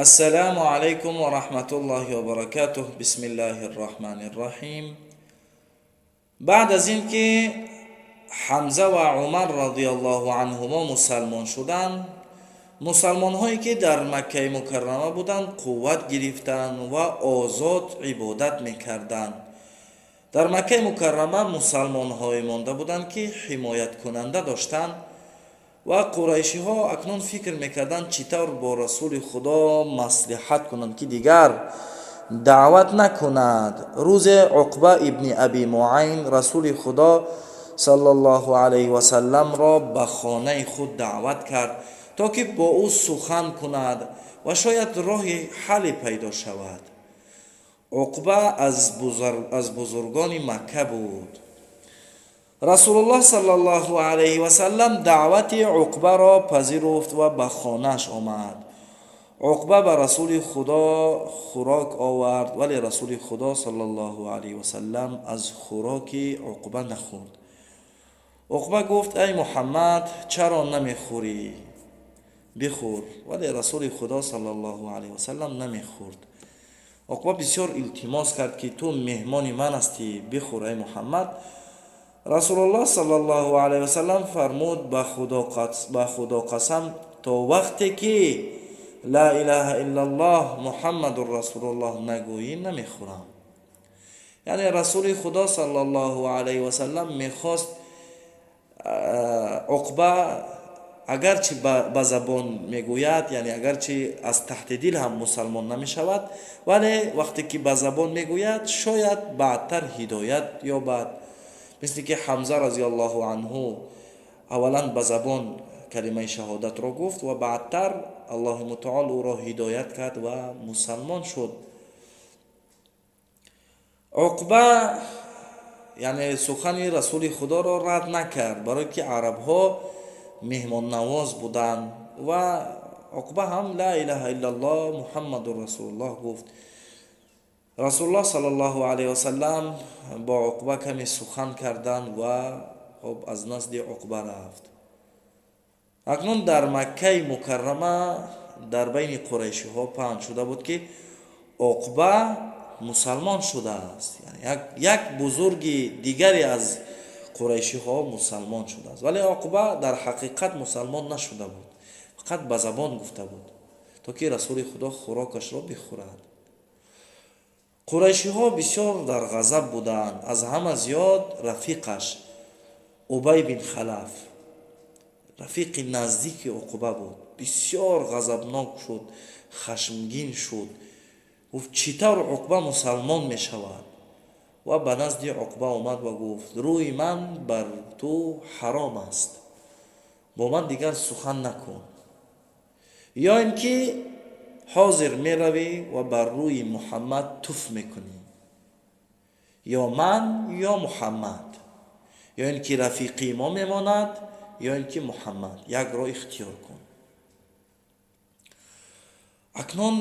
Ассалому алайкум ва раҳматуллоҳи ва баракатуҳ. Бисмиллаҳи рраҳмани рраҳим. Баъд аз ин ки Ҳамза ва Умар радиаллоҳу анҳумо мусалмон шуданд, мусалмонҳое ки дар Маккаи Мукаррама буданд, қувват гирифтанд ва озод ибодат мекарданд. Дар Маккаи Мукаррама мусалмонҳое монда буданд, ки ҳимояткунанда доштанд, ва қурайшиҳо акнун фикр мекарданд, чӣ тавр бо Расули Худо маслиҳат кунанд, ки дигар даъват накунад. Рӯзе Уқба ибни Аби Муайн Расули Худо саллаллоҳу алайҳи васалламро ба хонаи худ даъват кард, то ки бо ӯ сухан кунад ва шояд роҳи ҳалле пайдо шавад. Уқба аз бузургони Макка буд. Расулуллоҳ саллаллоҳу алайҳи васаллам даъвати Уқбаро пазируфт ва ба хонааш омад. Уқба ба Расули Худо хӯрок овард, вале Расули Худо саллаллоҳу алайҳи васаллам аз хӯроки Уқба нахӯрд. Уқба гуфт: «Ай Муҳаммад, чаро намехӯрӣ? Бихӯр». Вале Расули Худо саллаллоҳу алайҳи васаллам намехӯрд. Уқба бисёр илтимос кард, ки ту меҳмони ман ҳастӣ, бихӯр, ай Муҳаммад. Расулуллоҳ саллаллоҳу алайҳи васаллам фармуд: «Ба Худо қасам, то вақте ки ла илаҳа иллаллоҳ, Муҳаммадур расулуллоҳ нагӯӣ, намехӯрам». Яъне Расули Худо саллаллоҳу алайҳи васаллам мехост, Уқба агарчи ба забон мегӯяд, яъне агарчи аз таҳти дил ҳам мусалмон намешавад, вале вақте ки ба забон мегӯяд, шояд баъдтар ҳидоят ёбад, мисли ки Ҳамза разиаллоҳу анҳу аввалан ба забон калимаи шаҳодатро гуфт ва баъдтар Аллоҳи мутаол ӯро ҳидоят кард ва мусалмон шуд. Уқба, яъне, сухани Расули Худоро рад накард, барое ки арабҳо меҳмоннавоз буданд, ва Уқба ҳам ла илаҳа иллаллоҳ, Муҳаммадур расулуллоҳ гуфт. Расулуллоҳ саллаллоҳу алайҳи васаллам бо Уқба каме сухан карданд ва хоб аз назди Уқба рафт. Акнун дар Маккаи Мукаррама дар байни қурайшиҳо паҳн шуда буд, ки Уқба мусалмон шудааст, як бузурги дигаре аз қурайшиҳо мусалмон шудааст. Вале Уқба дар ҳақиқат мусалмон нашуда буд, фақат ба забон гуфта буд, то ки Расули Худо хӯрокашро бихӯрад. Қурайшиҳо бисёр дар ғазаб буданд, аз ҳама зиёд рафиқаш Убай бин Халаф, рафиқи наздики Уқба буд, бисёр ғазабнок шуд, хашмгин шуд. Гуфт: «Чӣ тавр Уқба мусалмон мешавад?» Ва ба назди Уқба омад ва гуфт: «Рӯи ман бар ту ҳаром аст, бо ман дигар сухан накун, ё ин ки ҳозир меравӣ ва бар рӯи Муҳаммад туф мекунӣ. Ё ман, ё Муҳаммад, ё ин ки рафиқи мо мемонад, ё ин ки Муҳаммад, якро ихтиёр кун». Акнун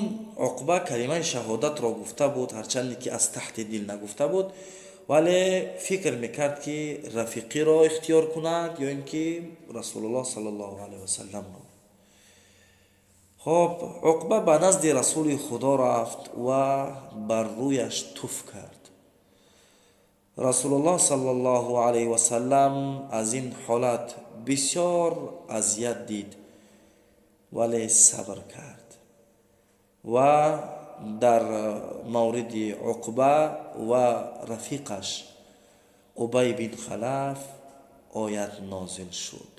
Уқба калимаи шаҳодатро гуфта буд, ҳарчанде ки аз таҳти дил нагуфта буд, вале фикр мекард, ки рафиқиро ихтиёр кунад ё ин ки Расулуллоҳ саллаллоҳу алайҳи васалламро. Хоб, Уқба ба назди Расули Худо рафт ва бар рӯяш туф кард. Расулуллоҳ саллаллоҳу алайҳи васаллам аз ин ҳолат бисёр азият дид, вале сабр кард ва дар мавриди Уқба ва рафиқаш Убай бин Халаф оят нозил шуд.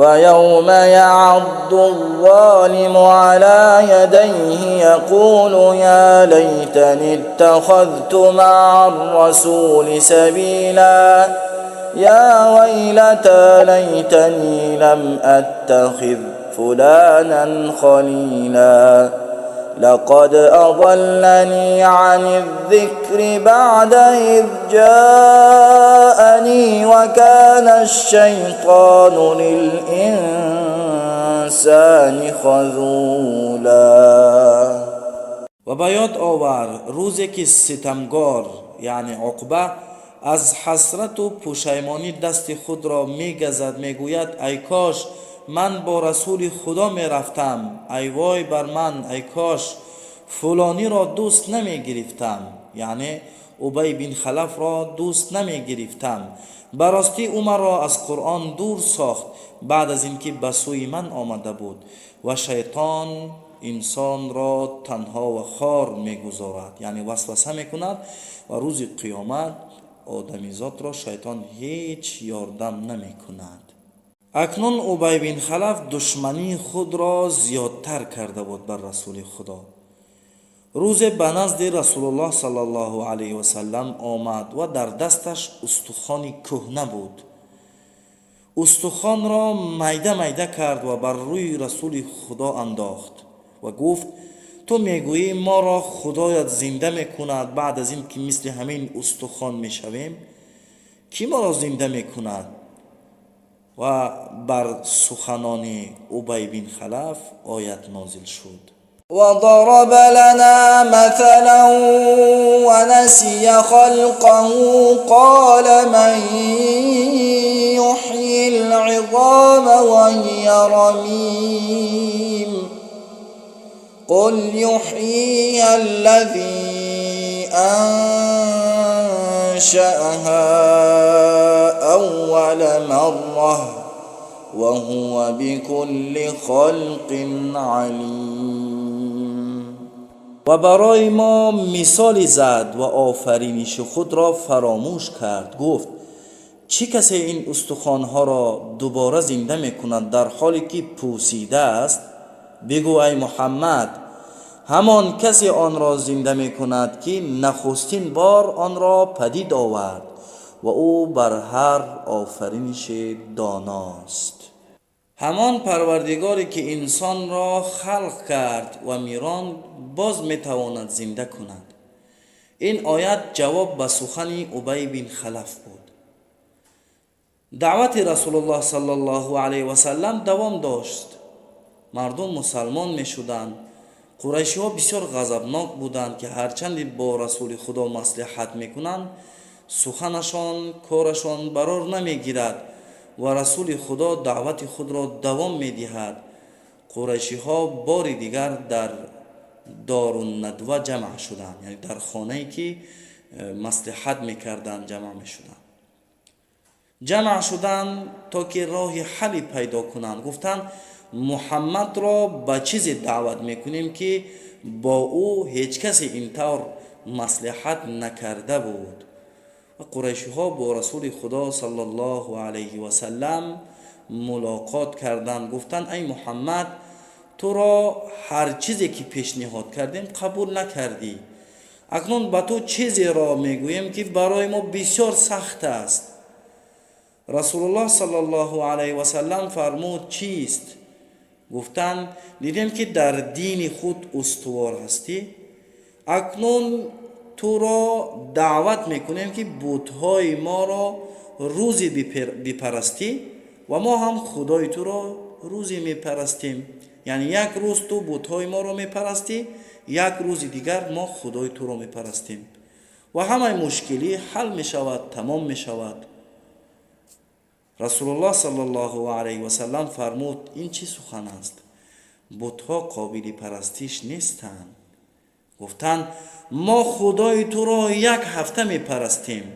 ويوم يعض الظالم على يديه يقول يا ليتني اتخذت مع الرسول سبيلا يا ويلتى ليتني لم أتخذ فلانا خليلا لقد أضلني عن الذكر بعد إذ جاءني وكان الشيطان للإنسان خذولا. Ва ба ёд овар рӯзе ки ситамгор, яъне Уқба, аз ҳасрату пушаймонӣ дасти худро мегазад, мегӯяд: «Ай кош من با رسول خدا می رفتم، ای وای بر من، ای کاش فلانی را دوست نمی گرفتم، یعنی ابی بن خلف را دوست نمی گرفتم. براستی او مرا از قرآن دور ساخت بعد از اینکه به سوی من آمده بود. و شیطان انسان را تنها و خار میگذارد، یعنی وسوسه میکند و روز قیامت آدمیزاد را شیطان هیچ یاردم نمیکند. اکنون ابی بن خلف دشمنی خود را زیادتر کرده بود بر رسول خدا. روز به نزد رسول الله صلی الله علیه و سلم آمد و در دستش استخوان کهنه بود. استخوان را میده میده کرد و بر روی رسول خدا انداخت و گفت تو میگویی ما را خدایت زنده میکند بعد از این که مثل همین استخوان میشویم؟ کی ما را زنده میکند؟ و بر سخنان ابی بن خلف آیت نازل شد. وضرب لنا مثلا ونسي خلقه قال من يحيي العظام وهي رميم قل يحييها الذي أنشأها أول مرة وهو بكل خلق عليم. و برای ما مثالی زد و آفرینش خود را فراموش کرد. گفت چه کسی این استخوانها را دوباره زنده میکند در حالی که پوسیده است؟ بگو ای محمد، همان کسی آن را زنده میکند که نخستین بار آن را پدید آورد و او بر هر آفرینش داناست. همان پروردگاری که انسان را خلق کرد و میراند باز میتواند زنده کند. این آیت جواب به سخن ابی بن خلف بود. دعوت رسول الله صلی الله علیه و سلم دوام داشت. مردم مسلمان میشدند. قریشی ها بسیار غضبناک بودند که هرچند با رسول خدا مصلحت میکنند سخنشان کارشان برار نمیگیرد و رسول خدا دعوت خود را دوام میدهد. قریشی ها بار دیگر در دارالندوه جمع شدند، یعنی در خانه‌ای که مصلحت میکردند جمع میشدند. جمع شدند تا که راه حلی پیدا کنند. گفتند محمد را به چیزی دعوت میکنیم که با او هیچ کسی اینطور مصلحت نکرده بود. و قریشی ها با رسول خدا صلی الله علیه و سلم ملاقات کردند. گفتند ای محمد، تو را هر چیزی که پیشنهاد کردیم قبول نکردی. اکنون به تو چیزی را میگوییم که برای ما بسیار سخت است. رسول الله صلی الله علیه و سلم فرمود چیست؟ گفتند دیدیم که در دین خود استوار هستی، اکنون تو را دعوت میکنیم که بت‌های ما را روزی بپرستی و ما هم خدای تو را روزی میپرستیم. یعنی یک روز تو بت‌های ما را میپرستی، یک روز دیگر ما خدای تو را میپرستیم و همه مشکلی حل میشود، تمام میشود. رسول الله صلی الله علیه و سلم فرمود این چی سخن است؟ بت‌ها قابل پرستش نیستند. گفتند ما خدای تو را یک هفته میپرستیم،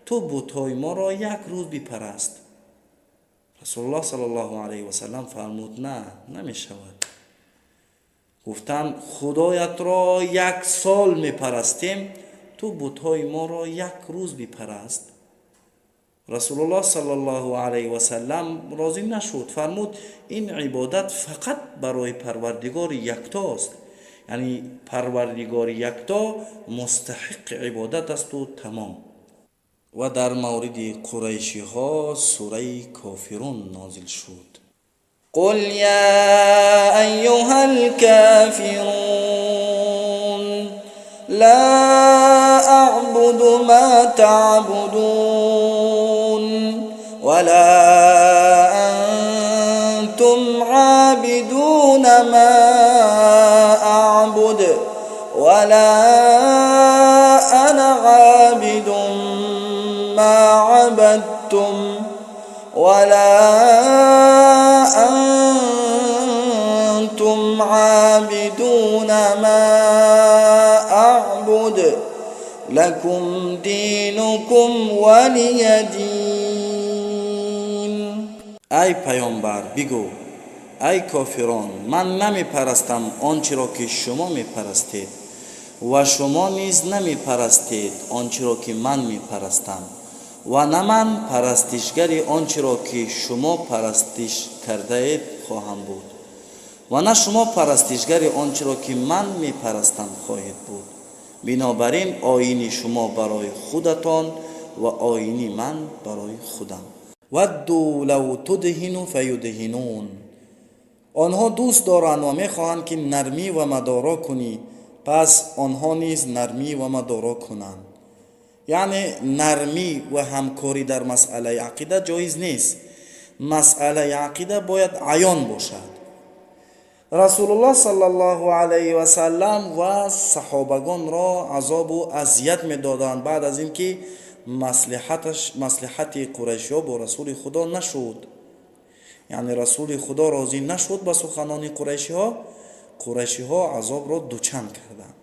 تو بت‌های ما را یک روز بپرست. رسول الله صلی الله علیه و سلم فرمود نه، نمیشود. گفتند خدایت را یک سال میپرستیم، تو بت‌های ما را یک روز بپرست. رسول الله صلی الله علیه و سلم راضی نشد. فرمود این عبادت فقط برای پروردگار یکتاست، یعنی پروردگار یکتا مستحق عبادت است و تمام. و در مورد قریشی ها سوره کافرون نازل شد. قل یا ایها الکافرون لا اعبد ما تعبدون ولا انتم عابدون ما اعبد ولا انا عابد ما عبدتم ولا عابدون ما أعبد لكم دينكم ولي دين. Ай паёмбар, бигӯ: ай кофирон, ман намепарастам он чиро, ки шумо мепарастед, ва шумо низ намепарастед он чиро, ки ман мепарастам, ва на ман парастишгари он чиро, ки шумо парастиш кардаед, хоҳам буд, ва на шумо парастишгари он чиро, ки ман мепарастам, хоҳед буд. Бинобар ин оини шумо барои худатон ва оини ман барои худам. Вадду лав тудҳину фаюдҳинун. Онҳо дӯст доранд ва мехоҳанд, ки нармӣ ва мадоро кунӣ, пас онҳо низ нармӣ ва мадоро кунанд. Яъне нармӣ ва ҳамкорӣ дар масъалаи ақида ҷоиз нест. Масъалаи ақида бояд аён бошад. Расулуллоҳ саллаллоҳу алайҳи васаллам ва саҳобагонро азобу азият медоданд. Баъд аз ин ки маслиҳати қурайшиҳо бо Расули Худо нашуд, яъне Расули Худо розӣ нашуд ба суханони қурайшиҳо, қурайшиҳо азобро дучанд карданд.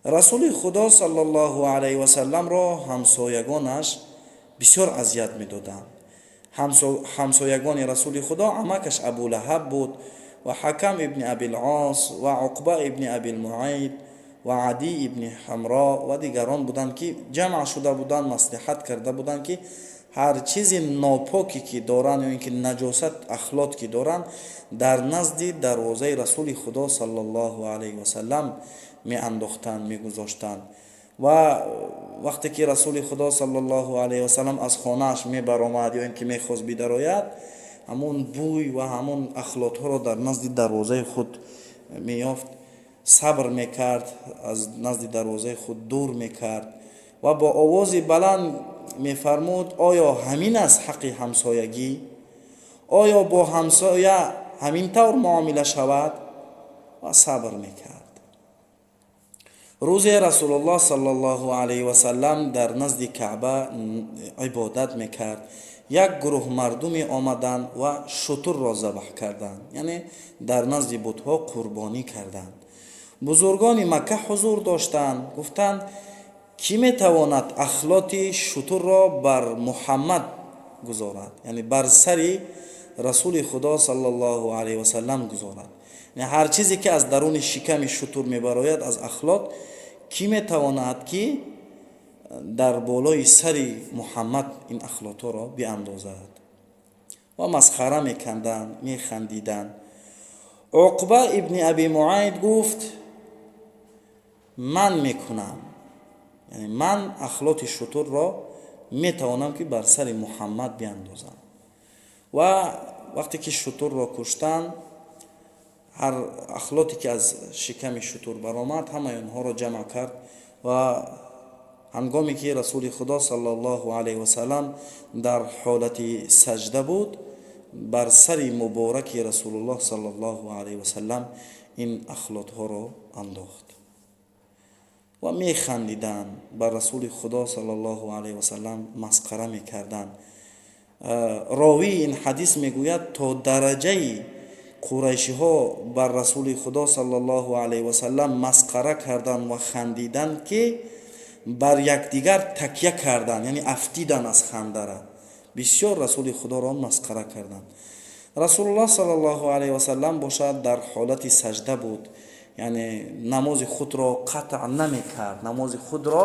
Расули Худо саллаллоҳу алайҳи васалламро ҳамсоягонаш бисёр азият медоданд. Ҳамсоягони Расули Худо амакаш Абулаҳаб буд ва Ҳакам ибни Абилос ва Уқба ибни Абилмуайд ва Адӣ ибни Ҳамро ва дигарон буданд, ки ҷамъ шуда буданд, маслиҳат карда буданд, ки ҳар чизи нопоке, ки доранд, ё ин ки наҷосат, ахлот ки доранд, дар назди дарвозаи Расули Худо саллаллоҳу алайҳи васаллам меандохтанд, мегузоштанд. Ва вақте ки Расули Худо саллаллоҳу алайҳи васаллам аз хонааш мебаромад ё ин ки мехост бидарояд, ҳамон бӯй ва ҳамон ахлотҳоро дар назди дарвозаи худ меёфт, сабр мекард, аз назди дарвозаи худ дур мекард ва бо овози баланд мефармуд: «Оё ҳамин аст ҳаққи ҳамсоягӣ? Оё бо ҳамсоя ҳамин тавр муомила шавад?» Ва сабр мекард. Рӯзе Расулуллоҳ саллаллоҳу алайҳи васаллам дар назди Каъба ибодат мекард. Як гурӯҳ мардуме омаданд ва шутурро забҳ карданд, яъне дар назди бутҳо қурбонӣ карданд. Бузургони Макка ҳузур доштанд. Гуфтанд: «Кӣ метавонад ахлоти шутурро бар Муҳаммад гузорад?» Яъне бар сари Расули Худо саллаллоҳу алайҳи васаллам гузорад. Ҳар чизе, ки аз даруни шиками шутур мебарояд аз ахлот, кӣ метавонад, ки дар болои сари Муҳаммад ин ахлотҳоро биандозад? Ва масхара мекарданд, механдиданд. Уқба ибни Аби Муайд гуфт: «Ман мекунам, яъне ман ахлоти шутурро метавонам, ки бар сари Муҳаммад биандозам». Ва вақте ки шутурро куштанд, ҳар ахлоте, ки аз шиками шутур баромад, ҳамаи онҳоро ҷамъ кард. Ва ҳангоме ки Расули Худо саллаллоҳу алайҳи васаллам дар ҳолати саҷда буд, бар сари мубораки Расулуллоҳ саллаллоҳу алайҳи васаллам ин ахлотҳоро андохт. Ва механдиданд, бар Расули Худо саллаллоҳу алайҳи васаллам масхара мекарданд. Ровии ин ҳадис мегӯяд, то дараҷаи қурайшиҳо бар Расули Худо саллаллоҳу алайҳи васаллам масхара карданд ва хандиданд, ки бар якдигар такя карданд, яъне афтиданд аз хандара. Бисёр Расули Худоро масхара карданд. Расулуллоҳ саллаллоҳу алайҳи васаллам бошад, дар ҳолати саҷда буд, яъне намози худро қатъ намекард, намози худро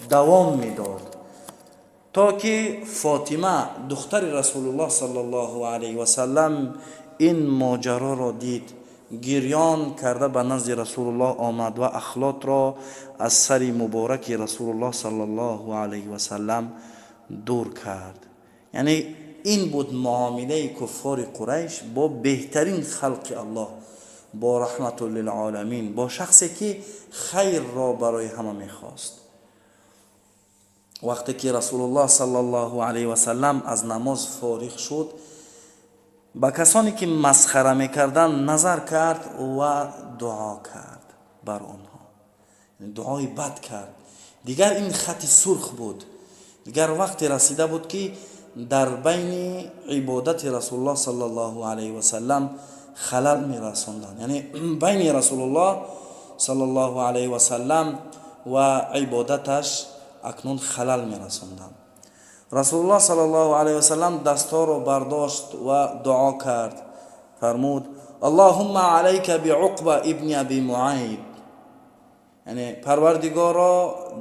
давом медод, то ки Фотима, духтари Расулуллоҳ саллаллоҳу алайҳи васаллам, ин моҷароро дид, гирён карда ба назди Расулуллоҳ омад ва ахлотро аз сари мубораки Расулуллоҳ саллаллоҳу алайҳи васаллам дур кард. Яъне ин буд муомилаи куффори Қурайш бо беҳтарин халқи Аллоҳ, бо раҳмату лилоламин, бо шахсе, ки хайрро барои ҳама мехост. Вақте ки Расулуллоҳ саллаллоҳу алайҳи васаллам аз намоз фориғ шуд, ба касоне, ки масхара мекарданд, назар кард ва дуо кард бар онҳо, дуои бад кард. Дигар ин хати сурх буд. Дигар вақте расида буд, ки дар байни ибодати Расулуллоҳ саллаллоҳу алайҳи васаллам халал мерасонданд. Яъне байни Расулуллоҳ саллаллоҳу алайҳи васаллам ва ибодаташ акнун халал мерасонданд. Расулуллоҳ саллаллоҳу алайҳи васаллам дастҳоро бардошт ва дуо кард. Фармуд: Аллоҳумма алайка биуқба ибни аби муайд. Яъне Парвардигоро,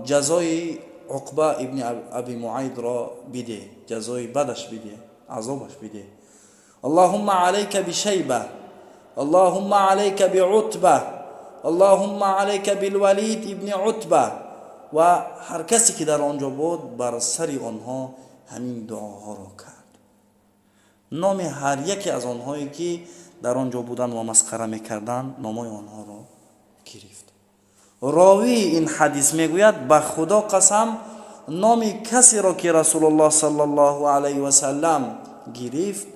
ҷазои Уқба ибни аби муайдро бидеҳ, ҷазои бадаш бидеҳ, азобаш бидеҳ. Аллоҳумма алайка бишайба, Аллоҳумма алайка биутба, Аллоҳумма алайка билвалид ибни утба. Ва ҳар касе ки дар он ҷо буд, бар сари онҳо ҳамин дуоҳоро кард. Номи ҳар яке аз онҳое ки дар он ҷо буданд ва масхара мекарданд, номои онҳоро гирифт. Ровии ин ҳадис мегӯяд: ба Худо қасам, номи касеро ки Расулуллоҳ саллаллоҳу алайҳи васаллам гирифт,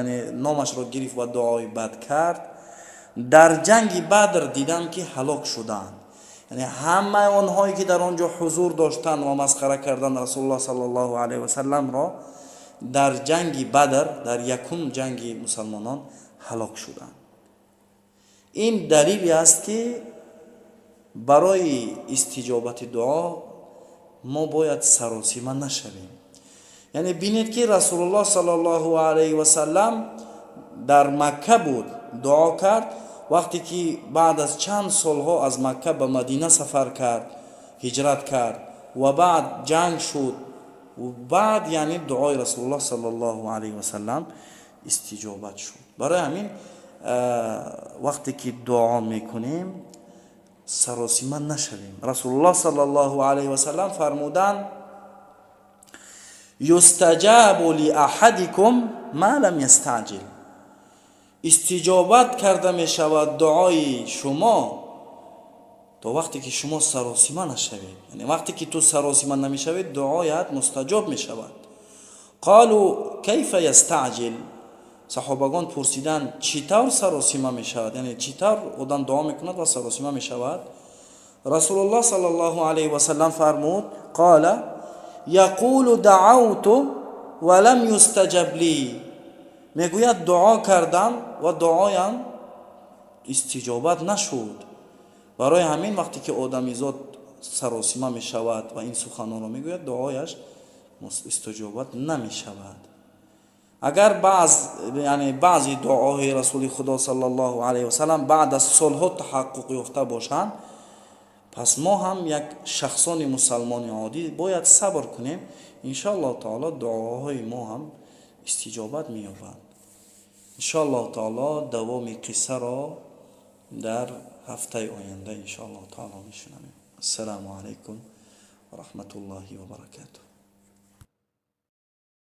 яъне номашро гирифт ва дуои бад кард, дар ҷанги Бадр дидам ки ҳалок шуданд. Яъне ҳамаи онҳое ки дар он ҷо ҳузур доштанд ва масхара карданд Расулуллоҳ саллаллоҳу алайҳи васалламро, дар ҷанги Бадр, дар якум ҷанги мусалмонон ҳалок шуданд. Ин далеле аст ки барои истиҷобати дуо мо бояд саросима нашавем. Яъне бинед ки Расулуллоҳ саллаллоҳу алайҳи васаллам дар Макка буд, дуо кард. Вақте ки баъд аз чанд солҳо аз Макка ба Мадина сафар кард, ҳиҷрат кард ва баъд ҷанг шуд, баъд яъне дуои Расулуллоҳ саллаллоҳу алайҳи васаллам истиҷобат шуд. Барои ҳамин вақте ки дуо мекунем, саросима нашавем. Расулуллоҳ саллаллоҳу алайҳи васаллам фармуданд: юстаҷабу лиаҳадикум ма лам ястаъҷил. Истиҷобат карда мешавад дуои шумо то вақте ки шумо саросима нашавед. Яъне вақте ки ту саросима намешавед, дуоят мустаҷоб мешавад. Қолу кайфа ястаъҷил. Саҳобагон пурсиданд, чӣ тавр саросима мешавад, яъне чӣ тавр одам дуо мекунад ва саросима мешавад? Расулуллоҳ саллаллоҳу алайҳи васаллам фармуд: қола яқулу даъавту ва лам юстаҷаб ли. Мегӯяд, дуо кардам ва дуоям истиҷобат нашуд. Барои ҳамин вақте ки одамизод саросима мешавад ва ин суханонро мегӯяд, дуояш истиҷобат намешавад. Агар яъне баъзи дуоҳои Расули Худо саллаллоҳу алайҳи васаллам баъд аз солҳо таҳаққуқ ёфта бошанд, пас мо ҳам як шахсони мусалмони оддӣ бояд сабр кунем. Иншоаллоҳу таоло дуоҳои мо ҳам истиҷобат меёбад. Иншоаллоҳу таоло давоми қиссаро дар ҳафтаи оянда иншоаллоҳу таоло мешунавем. Ассалому алайкум ва раҳматуллоҳи ва баракатуҳ.